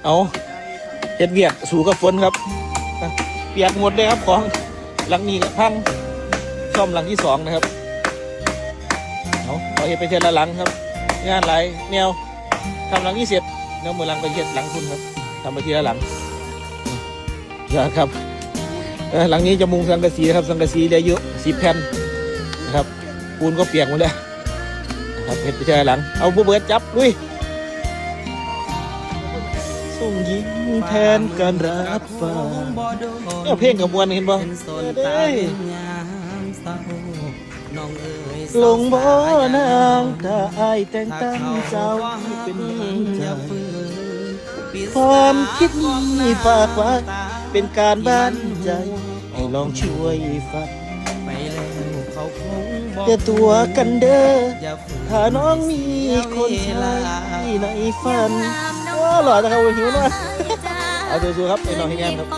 ເອົາ ເຮັດວຽກສູ້ກັບຝົນຄັບ ປຽກໝົດເລີຍຄັບຂອງ. ຫຼັງນີ້ກະພັງ ຊ້ອມຫຼັງທີສອງນະຄັບ. ເອົາ ເຮົາເຮັດໄປເທື່ອລະຫຼັງຄັບ ງານຫຼາຍແນວ. ທຳຫຼັງນີ້ເສັດ ແລ້ວມື້ຫຼັງກະເຮັດຫຼັງພຸ້ນຄັບ ທຳໄປທີລະຫຼັງ. ຍອດຄັບ. ເອີ ຫຼັງນີ້ຈະມຸງສັງກະສີນະຄັບ ສັງກະສີເຫຼືອຢູ່ສິບແຜ່ນນະຄັບ ປູນກະປຽກໝົດແລ້ວນະຄັບ. ເຮັດໄປເທື່ອລະຫຼັງ ເອົາ ບໍ່ເບີດ ຈັບ ລຸຍ. ສົ່ງຍິງແທນການຮັບຟັງ ເອີ ເພງກະມ່ວນ ເຫັນບໍ່? ເອີ ເອີຍ ລົງບໍ່ນາງ ຖ້າອ້າຍແຕ່ງຕັ້ງເຈົ້າເປັນໃຈ ຄວາມຄິດນີ້ຝາກໄວ້ ເປັນການບັນໃຈ ໃຫ້ລອງຊ່ວຍຟັງ ແຕ່ຕົວກັນເດີ ຖ້ານ້ອງມີຄົນໃໝ່ໃນຝັນ. ໂອ້ ຫຼໍ່ນະຄັບ ໂອ້ ຫິວເນາະ. ເອົາ ສູ້ໆ ຄັບ ໄອ້ນ້ອງເຮັດງານຄັບ.